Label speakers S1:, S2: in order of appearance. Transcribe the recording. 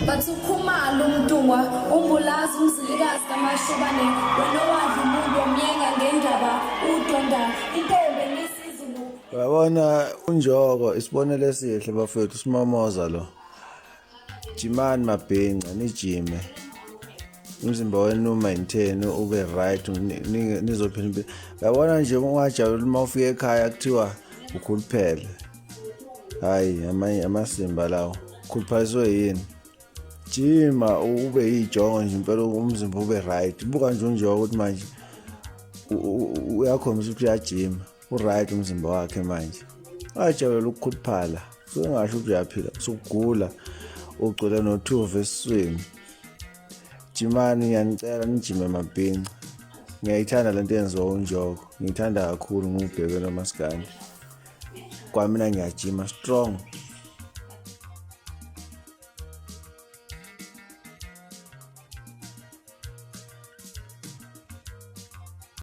S1: Bathi uKhumalo uMntungwa uMbulazi uMzilikazi kaMashobane wena owadla umuntu wamyenga ngendaba udonda intombi engisizulu.
S2: Uyabona uNjoko isibonelo esihle bafethu simomoza lo. Jimani mabhinca nijime. Umzimba wenu u-maintain ube right nizophila impilo. Uyabona nje ungajabuli uma ufika ekhaya kuthiwa ukhuluphele. Hayi amanye amasimba lawo. Ukhuluphaliswe yini? Jima ube yijongo nje impela umzimba ube right. Buka nje uNjoko ukuthi manje uyakhombisa ukuthi uyajima. Uright umzimba wakhe manje. Wajabulela ukukhuluphala. Sengasho ukuthi uyaphila, usugula ugcwele nothuva esiswini. Jimani ngiyanicela nijime mabhinca. Ngiyayithanda lento eyenziwa uNjoko. Ngiyithanda kakhulu ngubheke nomaskandi. Kwamina ngiyajima strong.